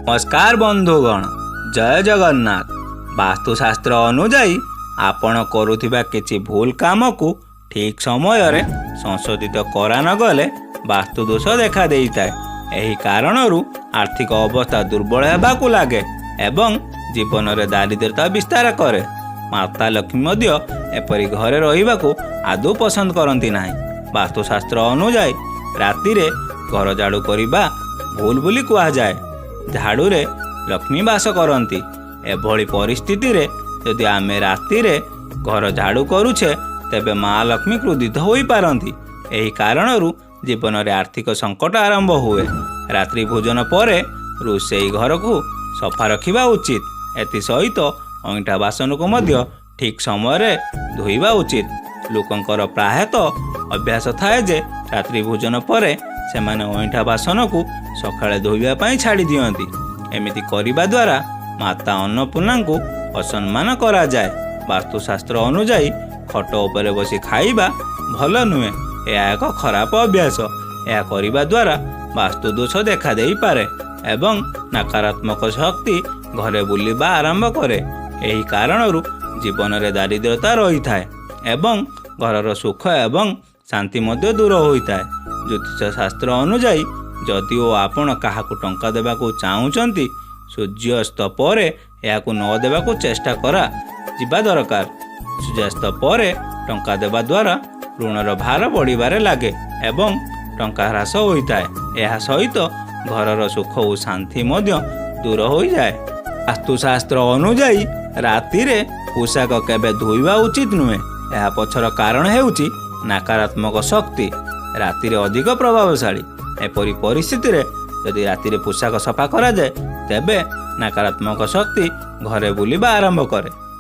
ନମସ୍କାର ବନ୍ଧୁଗଣ, ଜୟ ଜଗନ୍ନାଥ। ବାସ୍ତୁଶାସ୍ତ୍ର ଅନୁଯାୟୀ ଆପଣ କରୁଥିବା କିଛି ଭୁଲ କାମକୁ ଠିକ୍ ସମୟରେ ସଂଶୋଧିତ କରାନଗଲେ ବାସ୍ତୁ ଦୋଷ ଦେଖା ଦେଇଥାଏ। ଏହି କାରଣରୁ ଆର୍ଥିକ ଅବସ୍ଥା ଦୁର୍ବଳ ହେବାକୁ ଲାଗେ ଏବଂ ଜୀବନରେ ଦାରିଦ୍ର୍ୟତା ବିସ୍ତାର କରେ। ମାତା ଲକ୍ଷ୍ମୀ ମଧ୍ୟ ଏପରି ଘରେ ରହିବାକୁ ଆଦୌ ପସନ୍ଦ କରନ୍ତି ନାହିଁ। ବାସ୍ତୁଶାସ୍ତ୍ର ଅନୁଯାୟୀ ରାତିରେ ଘର ଝାଡ଼ୁ କରିବା ଭୁଲ ବୋଲି କୁହାଯାଏ। ଝାଡ଼ୁରେ ଲକ୍ଷ୍ମୀ ବାସ କରନ୍ତି। ଏଭଳି ପରିସ୍ଥିତିରେ ଯଦି ଆମେ ରାତିରେ ଘର ଝାଡ଼ୁ କରୁଛେ, ତେବେ ମା ଲକ୍ଷ୍ମୀ କ୍ରୋଧିତ ହୋଇପାରନ୍ତି। ଏହି କାରଣରୁ ଜୀବନରେ ଆର୍ଥିକ ସଙ୍କଟ ଆରମ୍ଭ ହୁଏ। ରାତ୍ରି ଭୋଜନ ପରେ ରୋଷେଇ ଘରକୁ ସଫା ରଖିବା ଉଚିତ। ଏଥିସହିତ ଅଇଁଠା ବାସନକୁ ମଧ୍ୟ ଠିକ୍ ସମୟରେ ଧୋଇବା ଉଚିତ। ଲୋକଙ୍କର ପ୍ରାୟତଃ ଅଭ୍ୟାସ ଥାଏ ଯେ ରାତ୍ରି ଭୋଜନ ପରେ ସେମାନେ ଅଇଁଠା ବାସନକୁ ସକାଳେ ଧୋଇବା ପାଇଁ ଛାଡ଼ି ଦିଅନ୍ତି। ଏମିତି କରିବା ଦ୍ୱାରା ମାତା ଅନ୍ନପୂର୍ଣ୍ଣାଙ୍କୁ ଅସମ୍ମାନ କରାଯାଏ। ବାସ୍ତୁଶାସ୍ତ୍ର ଅନୁଯାୟୀ ଖଟ ଉପରେ ବସି ଖାଇବା ଭଲ ନୁହେଁ। ଏହା ଏକ ଖରାପ ଅଭ୍ୟାସ। ଏହା କରିବା ଦ୍ୱାରା ବାସ୍ତୁ ଦୋଷ ଦେଖାଦେଇପାରେ ଏବଂ ନକାରାତ୍ମକ ଶକ୍ତି ଘରେ ବୁଲିବା ଆରମ୍ଭ କରେ। ଏହି କାରଣରୁ ଜୀବନରେ ଦାରିଦ୍ର୍ୟତା ରହିଥାଏ ଏବଂ ଘରର ସୁଖ ଏବଂ ଶାନ୍ତି ମଧ୍ୟ ଦୂର ହୋଇଥାଏ। ଜ୍ୟୋତିଷ ଶାସ୍ତ୍ର ଅନୁଯାୟୀ ଯଦିଓ ଆପଣ କାହାକୁ ଟଙ୍କା ଦେବାକୁ ଚାହୁଁଛନ୍ତି, ସୂର୍ଯ୍ୟାସ୍ତ ପରେ ଏହାକୁ ନ ଦେବାକୁ ଚେଷ୍ଟା କରାଯିବା ଦରକାର। ସୂର୍ଯ୍ୟାସ୍ତ ପରେ ଟଙ୍କା ଦେବା ଦ୍ୱାରା ଋଣର ଭାର ବଢ଼ିବାରେ ଲାଗେ ଏବଂ ଟଙ୍କା ହ୍ରାସ ହୋଇଥାଏ। ଏହା ସହିତ ଘରର ସୁଖ ଓ ଶାନ୍ତି ମଧ୍ୟ ଦୂର ହୋଇଯାଏ। ବାସ୍ତୁଶାସ୍ତ୍ର ଅନୁଯାୟୀ ରାତିରେ ପୋଷାକ କେବେ ଧୋଇବା ଉଚିତ ନୁହେଁ। ଏହା ପଛର କାରଣ ହେଉଛି ନକାରାତ୍ମକ ଶକ୍ତି ରାତିରେ ଅଧିକ ପ୍ରଭାବଶାଳୀ। ଏପରି ପରିସ୍ଥିତିରେ ଯଦି ରାତିରେ ପୋଷାକ ସଫା କରାଯାଏ, ତେବେ ନକାରାତ୍ମକ ଶକ୍ତି ଘରେ ବୁଲିବା ଆରମ୍ଭ କରେ।